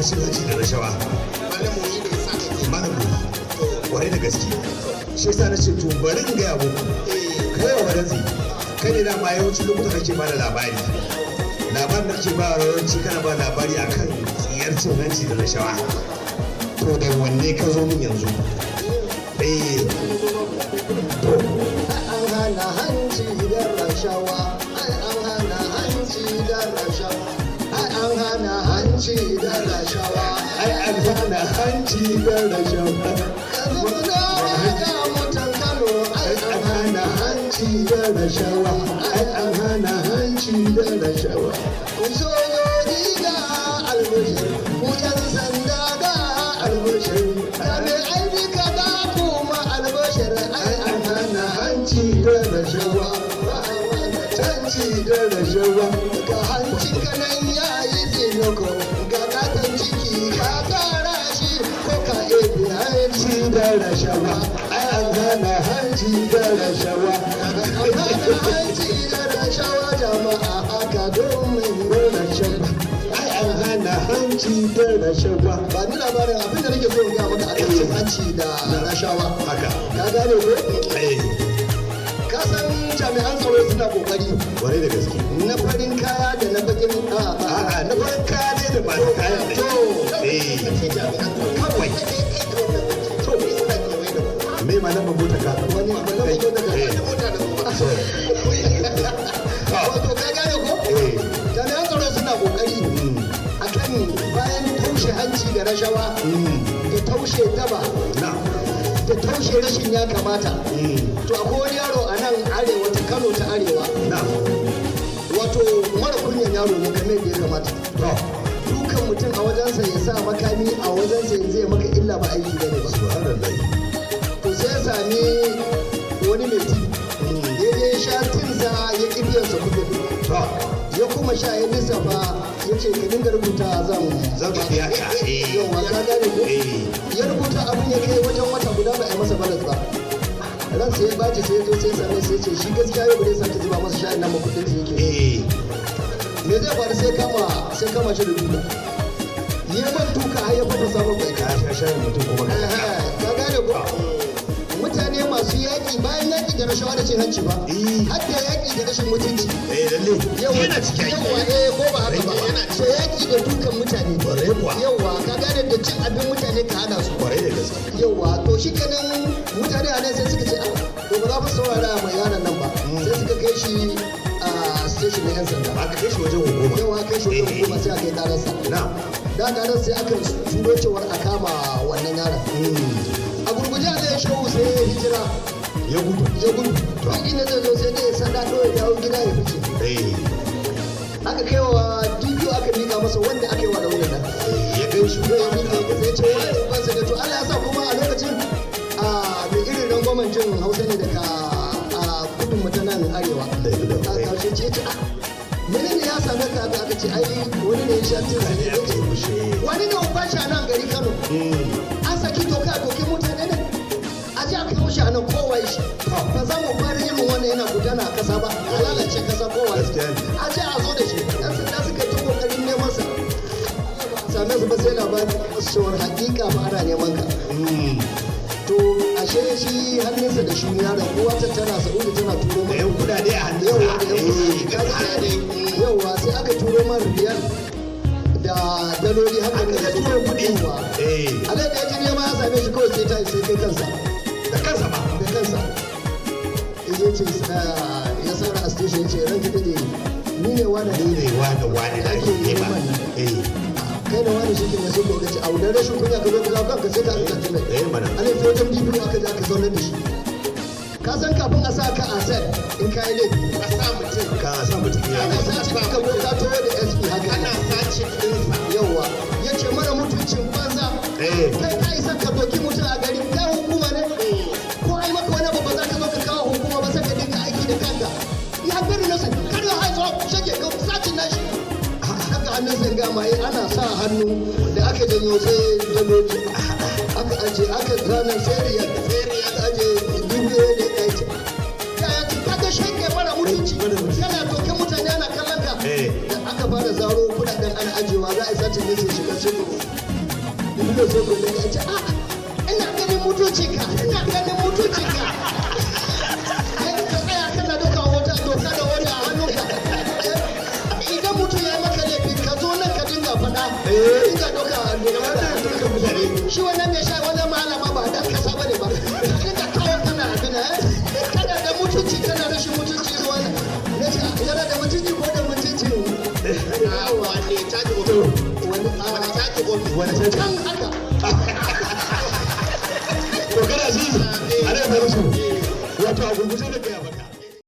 cin hanci da rashawa. Malam Muhi ne sa kake. Malam Muhi, kwarai da gaske. Shi yasa na ce to bari in gaya muku. Kai wa Badanzi, kai ne dama yawancin lokuta kake ba da labari. Labarin da kake ba yawanci kana ba labari akan tsiyar cin hanci da rashawa. To da wanne ka zo min yanzu? Eh, to An hana hanci da rashawa. Ai an hana hanci da rashawa. Ai an hana hanci da rashawa. Ai an hana hanci da rashawa. Yanzu mu dawo ga mutan Kano. Ai Ai an an hana hanci da rashawa. Ai an hana hanci da rashawa. Ku sojoji ga albishir, ku 'yan sanda ga albishir, jami'ai duka ga kuma albishir. Ai Ai an an hana hanci da rashawa. Hanci da rashawa. Ga hancin kanan yayi tsinoko, ga katon ciki ka tara shi ko ka ebe hanci. Hanci da rashawa. Ai an hana hanci da rashawa. An hana hanci da rashawa, jama'a, haka domin Da rashawa. Ai an hana hanci da rashawa. Ba ni labarin abin da nake so in gaya maka akan cin hanci da rashawa. Haka. Ka gane ko? Eh, Ka san jami'an tsaro suna kokari kwarai da gaske. Na farin kaya da na bakin A'a, na farin kaya ne da masu kayan ne. To. Eh, Kace jami'an tsaro. Kawai. Kai kai da wannan to suna kewaye da ku. Me ma lambar mota ka? Wani lambar mota ka? Eh, Da mota da kuma. Wato ka gane ko? Eh. Jami'an tsaro suna kokari akan bayan taushe hanci da rashawa da taushe daba Na. da taushe rashin ya kamata. To akwai wani yaro a nan arewa ta Kano ta Arewa. Na. Wato mara kunyan yaro ne kamar yadda ya kamata. To. Dukan mutum a wajensa, ya sa makami a wajensa yanzu ya maka illa, ba aiki bane ba. Subhanallah. To sai ya sami wani mai tea, ya je sha tinsa, ya ƙi biyansa kuɗin. To. Ya kuma sha, ya lissafa, ya ce ka dinga rubuta zan Zan biya ka. Eh. Yauwa, ka gane ko? Eh. Ya rubuta abin, ya kai wajen wata guda ba a yi masa balance ba. Ransa ya baci, sai ya zo sai ya same sai ya ce shi gaskiya yau ba zai sake zuba masa shayin nan ba, kuɗin sa yake. Eh. Me zai faru? Sai kama shi da duka, yi man duka har ya fasa samun bai. Ka sha shayin mutum kuma ka. Ka gane ko? Mutane masu yaƙi, bayan yaƙi da rashawa da cin hanci ba, Eh. har da yaƙi da rashin mutunci. Eh, lalle. Yawa. Yana ciki ai. Yawa, eh, ko ba haka ba? Yana To yaƙi da dukan mutane. Kwarai kuwa. Yawa, ka gane, da cin abin mutane ka hana su. Kwarai da gaske. Yawa, to shikenan, mutane a nan sai suka ce, "Ah, to ba za mu saurara mai yaron nan ba." Sai suka kai shi a station na 'yan sanda. Aka kai shi wajen hukuma. Yawa, kai shi wajen Eh, eh. hukuma, sai aka yi kararsa. Na. Da karar sai aka turo cewar a kama wannan yaron. A gurguje a zai shehu sai ya hijira. Ya gudu. Ya gudu. Duk inda zai zo sai dai ya sada ya dawo gida ya fice. Eh. Aka kai wa DPO, aka mika masa wanda aka yi wa raunin nan. Eh, ya kai shi. Ya mika ya sai ce wani ubansa ne. To Allah ya sa kuma a lokacin a mai irin rangwamen jin Hausa ne daga a kudin mu ta nan arewa. Da ya gudu. A karshe ce ce, "Ah, menene ya same ka?" Aka ce ai wani ne ya sha tin Ne ne. aka yi mishi. Wani ne uban shi a nan gari Kano. An saki doka a dokin mutane ne, a ji a kawo shi a nan, kowa shi. Ba za mu bari irin wannan yana gudana a kasa ba, a lalace kasa, kowa. Gaskiya ne. A ce a zo da shi. Yan sanda suka yi ta kokarin neman sa, same su ba, sai labari masu cewar hakika ba ana neman ka. To ashe shi hannunsa da shi yaron, uwa ta tana Sa'udu tana turo Da mai yan kudade a hannunsa. Yawa, da yan Eh, kuɗaɗe. Yawa, sai aka turo man riyal da daloli haka. Aka Ne turo kuɗi. Yawa. Eh. Alai da ya ji nema ya same shi kawai, sai ta sai kai kansa. Da kansa ba. Da kansa ya ce ya tsara a station, ya ce ranka dade, ni ne wani. Ni ne wani wani da ake nema. Eh. Kai da wani shi ke ne sai ko ka ce a wudan rashin kunya ka zo ka kawo kanka, sai ka aka tafi mai. Eh mana. Alai sai wajen DPO aka je aka zaunar da shi. Ka san kafin a sa ka a cell in ka yi laifi, A sa mutum. Ka sa mutum ya. Ana sa cikin ka ko ka taho da SP haka. Ana sace ɗinsa. Yauwa, ya ce mara mutuncin banza. Eh. Kai ka isa ka doki mutum a gari? Kai hukuma ne ko ai maka wani abu ba za ka zo ka kawo hukuma ba, sai ka dinga aiki da kanka? Ya bari nasu kar ya haizo shake ka sacin nashi daga hannun sai ga mai ana sa hannu da aka janyo, sai daloli aka aje, aka zana sai riyal, aka aje 1000. Da ya ce ya ce kaga shake mara mutunci, kana dokin mutane ana kallon ka. Eh. Da aka fara zaro kudaden ana ajewa, za a yi sacin ne, sai shiga cikin Duk sai ku daga ce, a ina ganin mutuncinka, ina ganin mutuncinka. Ka tsaya kana doka wata doka da wata a hannunka. Idan mutum ya yi maka laifi, ka zo nan ka dinga faɗa, dinga doka doka da Duka mutane. Shi wannan mai sha, wannan malama ba dan kasa bane ba. Ka dinga kawo kana abin, kana da mutunci, kana rashin mutunci irin wannan. Nace yana da mutunci ko da mutunci? Wanne caji ofis? Wani Wani caji ofis? Wani caji? Can haka. To, kana ji a nan, Salisu, wato a gurguje da gaya maka.